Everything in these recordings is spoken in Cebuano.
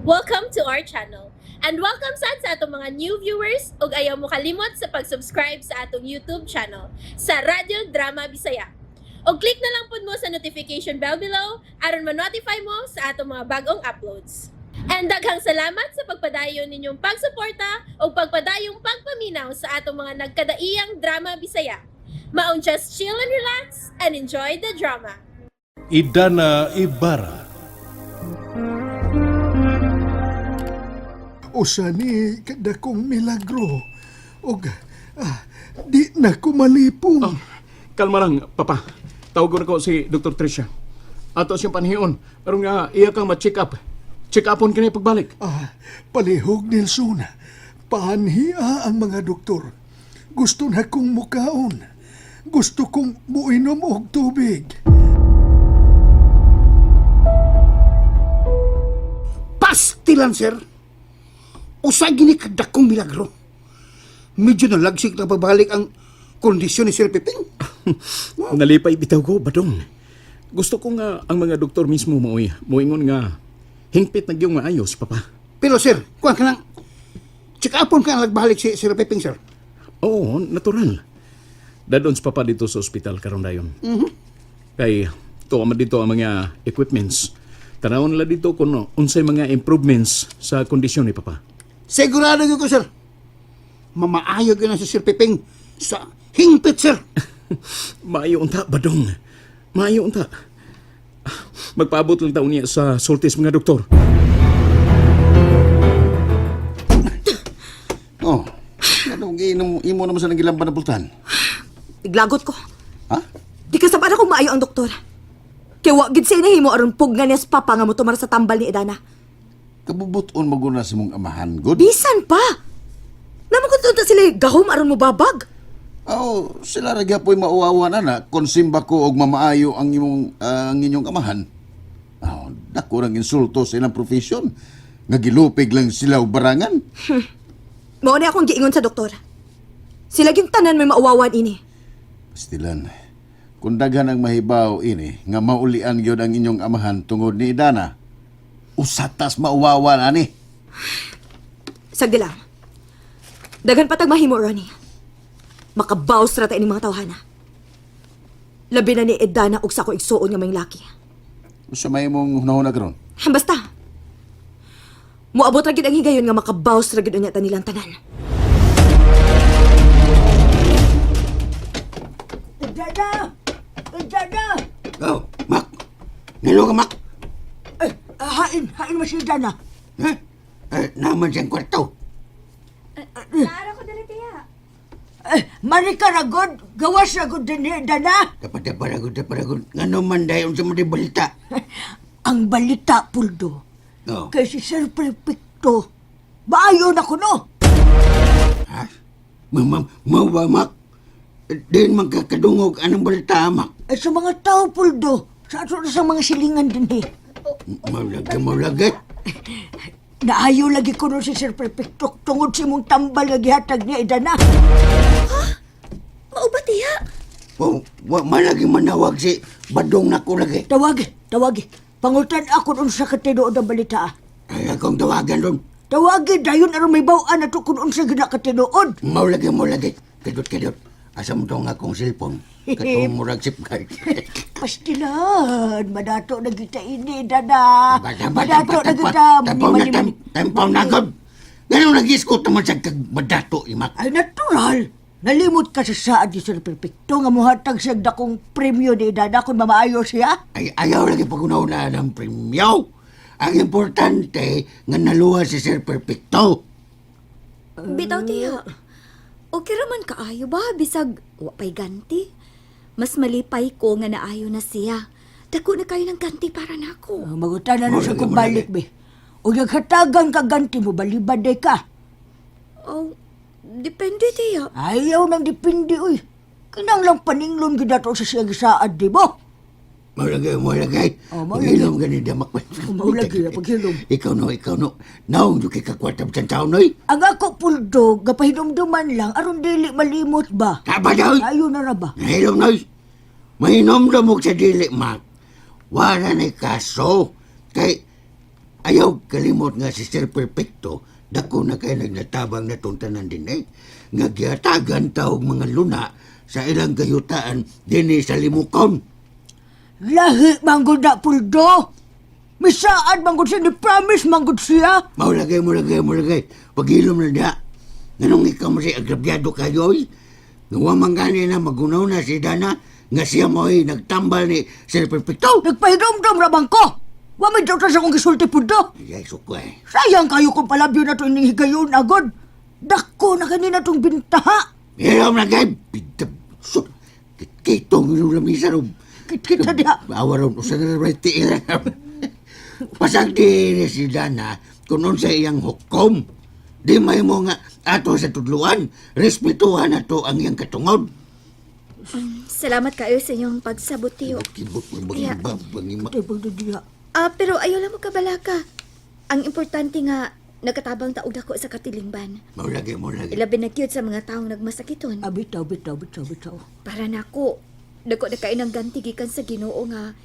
Welcome to our channel. And welcome sad sa atong mga new viewers ug ayaw mo kalimot sa pag-subscribe sa atong YouTube channel sa Radyo Drama Bisaya. Og click na lang pud mo sa notification bell below aron ma-notify mo sa atong mga bagong uploads. And daghang salamat sa pagpadayon ninyong pagsuporta ug pagpadayong pagpaminaw sa atong mga nagkadaiyang drama Bisaya. Maong just chill and relax and enjoy the drama. Idana Ibarra. Usa ni kadakong milagro. Og di na ko malipong. Oh, kalma lang, Papa. Tawagon ko si Dr. Tricia. Ato siyang panhion. Pero nga, iya kang ma-check up. Check upon kini pagbalik. Ah, palihog Nelson. Paanhia ang mga doktor. Gusto na kong mukaon. Gusto kong muinom og tubig. Pastilan, sir. Usa gini kadakong milagro. Medyo nalagsik na pagbalik ang kondisyon ni Sir Piping. Nalipay bitaw ko, Badong. Gusto ko nga ang mga doktor mismo maoy. Moingon nga, hingpit na gyung maayos, Papa. Pero sir, kuan ka nang check upon ka ang nagbalik si Sir Piping, sir. Oo, natural. Dadon si Papa dito sa ospital karon dayon. Kay tuwa man dito ang mga equipments. Tanawon nila dito kung unsay mga improvements sa kondisyon ni Papa. Sigurado gyud ko, sir. Mamaayo gyud na si Sir Piping sa hingpit, sir. Maayo unta, Badong. Maayo unta. Magpaabot lang taon niya sa sultis mga doktor. Oh, ano giinom imo naman sa nagilamban na pultahan? Iglagot ko. Ha? Di ka sabada kung maayo ang doktor. Kay wa gid siya inahimo aron pug nga niya sa papa nga motumar sa tambal ni Edana. Kabubuton maguna sa mong amahan, good? Bisan pa. Namo kun unta sila gahom aron mo babag. Oh, sila ra gyapoy mauwawan ana kon simba ko og mamaayo ang imong ang inyong amahan. Oh, dako rang insulto sa ilang profession. Nga gilupig lang sila og barangan. Mao ni akong giingon sa doktor. Sila gyud tanan may mauwawan ini. Pastilan. Kung daghan ang mahibaw ini nga maulian gyud ang inyong amahan tungod ni Idana, usatas mauwawan ani. Sagdi lang. Daghan patag mahimo, Ronnie. Makabaws ra ta ining mga tawhana. Labi na ni Edana og sa ako igsuon nga may laki. Usa may imong hunahuna karon? Basta. Moabot ra gid ang higayon nga makabaws ra gid unya ta nilang tanan. Dada! Dada! Oh, Mak. Ngano ka, Mak? Eh, hain, hain mo si Dana. Ha? Eh, naman siyang kwarto. Naara ko dali tiya. Eh, Marika ragod, gawas ragod din ni Dana. Dapat dapat ragod, dapat ragod. Ngano man dayon sa mga balita. Ang balita, Puldo. Oh. Kay si Sir Prefecto, maayo na kuno. Ha? Ma, ma, ma, Mak. Din man kakadungog anong balita, Mak. Eh, sa mga tao, Puldo, sa ato na sa mga silingan din eh. Maulagay, maulagay. Naayo lagi kuno si Sir Prefecto tungod sa imong tambal nga gihatag niya, Dana. Mao ba tiya? Oh, wa malagi manawag si Badong nako lagi. Tawagi, tawagi. Pangutan ako dun sa katinuod ang balita. Ah. Ay, akong tawagan ron. Tawagi, dayon aron may bawaan na to kung unsa gina katinuod. Maulagi, maulagi. Kadot, kadot. Asa mo tong akong cellphone? Katong murag sipcard. Pastilan, madato na kita ini, Dada. Madato na kita. Tampaw na, tampaw na, god. Ganun nag-iskot naman sa kagmadato, imak. Ay, natural. Nalimot ka sa saad ni Sir Perfecto nga muhatag siya dakong premyo ni Dada kung mamaayo siya. Ay, ayaw lagi pag-una ng premyo. Ang importante, nga naluha si Sir Perfecto. Bitaw tiya. Okay ra man kaayo ba bisag wa pay ganti. Mas malipay ko nga naayo na siya. Dako na kayo ng ganti para nako. Oh, magutan na na siya Maulagi, kung balik, be. O naghatagan ka ganti mo, balibad day ka. Oh, depende tiya. Ayaw nang dipindi, uy. Kinang lang paninglon gid ato sa siya gisaad, di mo? Maulagi, maulagi. Oh, maulagi. Paghilom ka ni Damak. Oh, maulagi, paghilom. Ikaw no, ikaw no. Naong yung kikakwarta sa taon, noy. Ang ako, Puldo, gapahinumduman lang, aron dili malimot ba? Tama daw. Ayaw na ra ba? Nahilom, noy. Mahinom mo sa dili, Mak. Wala na kaso. Kay, ayaw Ayaw kalimot nga si Sir Perfecto, dako na kay nagnatabang na tanan din eh. Nga gihatagan ta og mga luna sa ilang gayutaan dinhi sa Limukon. Lahi manggod na puldo. Misaad manggod siya, ni promise manggod siya. Maulagay, mulagay, mulagay. Pagilom na diha. Nganong ikaw mo si agrabyado kayo, oy. Nga wa man gani na magunaw na si Dana nga siya mo'y nagtambal ni Sir Perfecto. Nagpahidumdum ra bang ko. Wa may dautan sa akong gisulti puldo. Ay, suko eh. Sayang kayo kung palabyo na to ining higayon agod. Dako na kanina tong bintaha. Hilom na gay. Bidab. So, kitong yung lamisa ro. Kita diha. Awa ron, usa na rin tiil. Pasag di ni si Dana kung sa iyang hukom. Di may mo nga ato sa tudluan, respetuhan ato ang iyang katungod. Salamat kayo sa inyong pagsabot, tiyo. Kibot mo Kaya- bang bang Tay puldo diha. Ah, pero ayaw lang mo kabalaka. Ang importante nga, nakatabang taog dako sa katilingban. Maulagi, maulagi. Ilabi na gyud sa mga taong nagmasakiton. Ah, bitaw, bitaw, bitaw, bitaw. Para nako, dako na kay ng ganti gikan sa Ginoo nga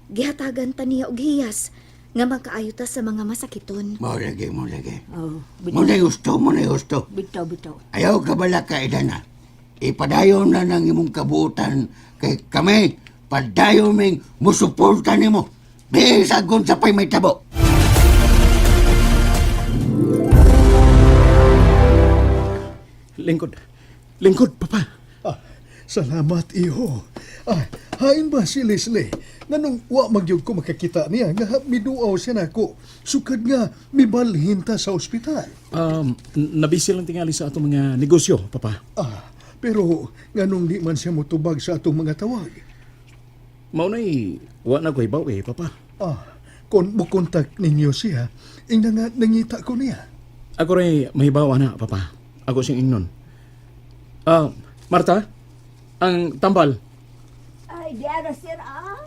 gihatagan ta niya og hiyas nga makaayo ta sa mga masakiton. Maulagi, maulagi. Oh, Mo na gusto, mo na gusto. bitaw, bitaw. Ayaw ka bala ka, Idana. Ipadayon na ng imong kabuutan kay kami, padayon ming musuporta nimo. Bisagon sa pay may tabo. Lingkod. Lingkod, papa. Ah, salamat, iho. Ah, hain ba si Leslie? Nganong wa magyud ko makakita niya nga miduaw siya nako. Sukad nga mibalhin ta sa ospital. Nabisi lang tingali sa atong mga negosyo, papa. Ah, pero nganong di man siya motubag sa atong mga tawag. Maunay, wa na ko ibaw eh, papa. Ah, kung mukontak ninyo siya, ingna nga nangita ko niya. Ako rin mahibaw na, papa. Ako siyang ingnon. Ah, Marta, ang tambal. Ay, diara sir ah.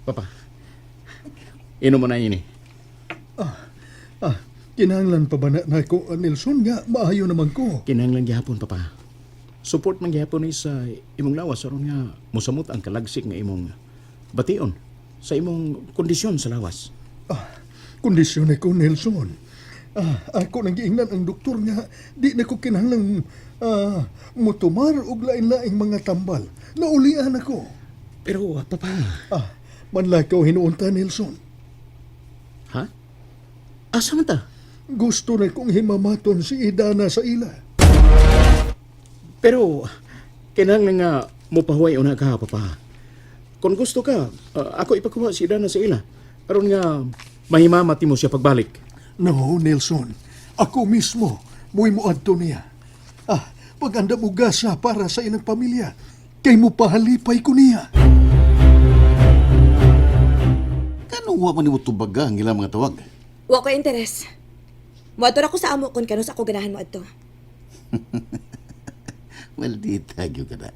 Papa, inom mo na ini. Ah, kinahanglan pa ba na nako, Nelson nga maayo naman ko. Kinahanglan gihapon, papa. Support man gihapon ni sa imong lawas aron nga mosamot ang kalagsik nga imong bation sa imong kondisyon sa lawas. Ah, kondisyon ko, Nelson. Ah, ako nang giingnan ang doktor nga di na ko kinahanglang mutumar og lain-laing mga tambal. Naulian ako. Pero, papa, Ah, manlakaw hinuunta, Nelson. ha? Asa man ta? Gusto na kong himamaton si Idana sa ila. Pero, kinahanglan nga mopahuway una ka, papa. Kung gusto ka, ako ipakuha si Idana sa ila. Aron nga mahimamati mo siya pagbalik. No, Nelson. Ako mismo, mo'y muadto niya. Ah, pag-andam og gasa para sa ilang pamilya, kay mo pahalipay ko niya. Kanong wa man nimo tubaga ang ilang mga tawag? Wa ko interes. Moadto ra ko sa amo kung kanus ako ganahan mo adto. Well, di tagyo ka na.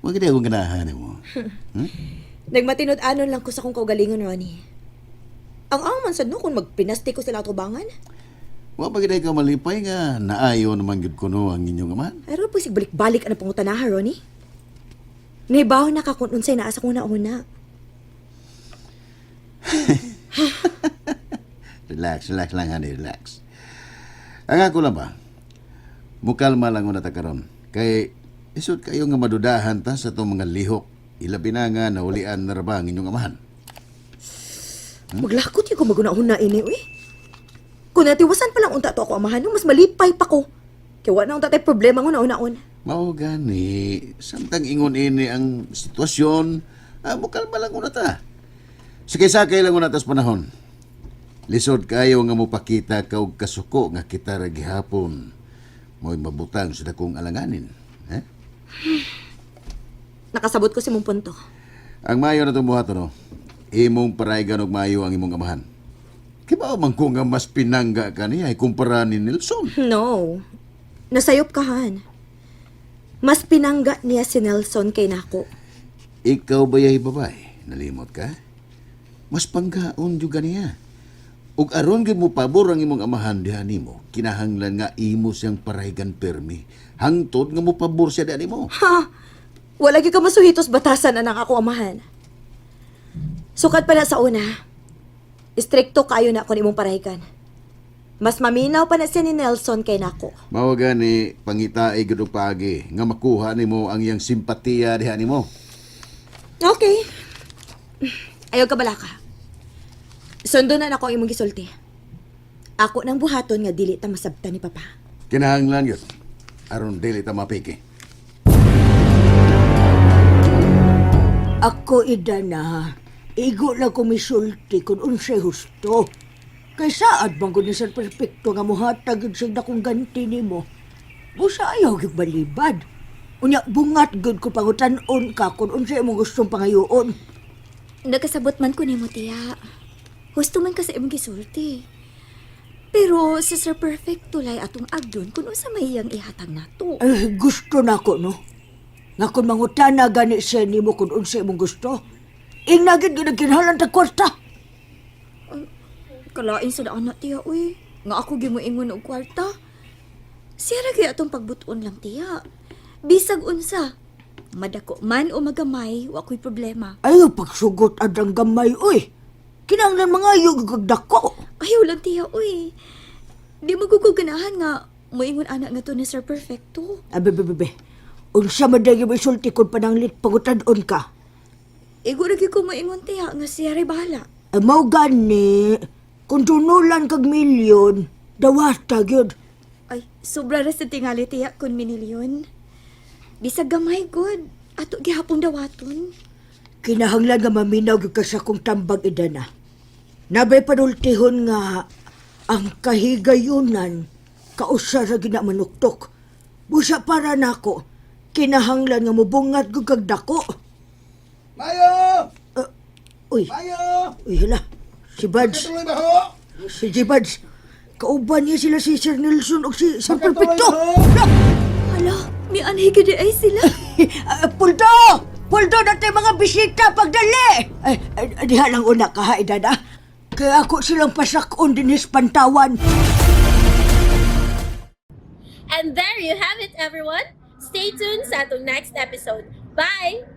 Wag na akong ganahan mo. Nagmatinud-anon lang ko sa akong kaugalingon, Ronnie. Ang ang man sad no kung magpinasti ko sila atubangan. Wa pa gid ka malipay nga naayo naman gyud kuno ang inyong amahan. Ay, po sig balik-balik ang pangutanaha, Ronnie. Nahibaw na ka kung unsay naa sa kong nauna. Relax, relax lang honey, relax. Ang ako lang ba, mukalma lang una ta karon. Kay isod kayo nga madudahan ta sa itong mga lihok. Ilabi na nga naulian na ra ba ang inyong amahan. Maglakot yung maguna-una ini, uy. Kung natiwasan pa lang unta to ako amahan, no, mas malipay pa ko. Kaya wala na unta tayo problema ng una-unaon. Mao gani, samtang ingon ini ang sitwasyon, mukalma lang una ta. Sakay-sakay lang una tas panahon. Lisod kayo nga mopakita ka og kasuko nga kita ra gihapon. Mo'y mabutang sa dakong alanganin. Eh? Nakasabot ko si mong punto. Ang mayo na itong buhaton, no? Imong paraygan og maayo ang imong amahan. Kibaw man ko nga mas pinangga ka niya ay kumpara ni Nelson. No. Nasayop ka, Han. Mas pinangga niya si Nelson kay nako. Ikaw ba yay babae? Nalimot ka? Mas panggaon juga niya. Ug aron gyud mo pabor ang imong amahan diha nimo, kinahanglan nga imo siyang paraygan permi. Hangtod nga mo pabor siya diha nimo. Ha? Wala gyud ka masuhitos batasan anang ako amahan. Sukat pa na sa una. Istrikto kaayo na kung imong parahikan. Mas maminaw pa na siya ni Nelson kay nako. Mao gani pangitae gud og paagi nga makuha nimo ang iyang simpatiya diha nimo. Okay. Ayaw ka balaka. Sundo na nako ang imong gisulti. Ako nang buhaton nga dili ta masabtan ni Papa. Kinahanglan gyud aron dili ta mapiki. Ako, Idana, igo lang ko misulti kung unsay husto. Kay saad man gud ni Sir Perfecto nga muhatag gyud siya dakong ganti nimo. Busa ayaw gyud balibad. Unya bungat gyud ko pangutan-on ka kung unsay imong gustong pangayoon. Nagkasabot man ko nimo, tiya. Husto man ka sa imong gisulti. Pero si Sir Perfect tulay atong agdon kung unsa may iyang ihatag nato. Eh, gusto na ko, no? Nga kung mangutana gani siya nimo kung unsay imong gusto. Ingna gyud gyud nagkinahanglan tag kwarta. Kalain sa daan na, tiya, uy. Nga ako gimuingon og kwarta. Siya ra gyud atong pagbuton lang, tiya. Bisag unsa. Madako man o magamay, wa ko'y problema. Ayaw pagsugot adang gamay, uy. Kinahanglan mga ayaw gyud dako. Ayaw lang, tiya, uy. Di maguguganahan nga muingon anak nga to ni Sir Perfecto. Abe, be, be, be. Unsa man dahil yung isulti kung pananglit pangutadon ka. Igo ra gyud ko moingon, tiya, nga siya ray bahala. Ay, mao gani, kung tunulan kag milyon, dawata gyud. Ay, sobra ra sa tingali, tiya, kun minilyon. Bisag gamay, good. Ato gihapon dawaton. Kinahanglan nga maminaw gyud ka sa kong tambag idana. Nabay panultihon nga ang kahigayunan kausa ra gyud na manuktok. Busa para nako, kinahanglan nga mubungat gyud kag dako. Mayo! Uy, Mayo! uy hala. Si Buds, Tuloy ba ho? si G. Buds. Kauban niya sila si Sir Nelson o si Sir Perfecto. Hala, mianhi gid ay sila. Ah, Puldo! Puldo na tayo mga bisita pagdali! Ay, ay, diha lang una ka, ha, Idana. Kaya ako silang pasakon din pantawan. And there you have it, everyone. Stay tuned sa atong next episode. Bye!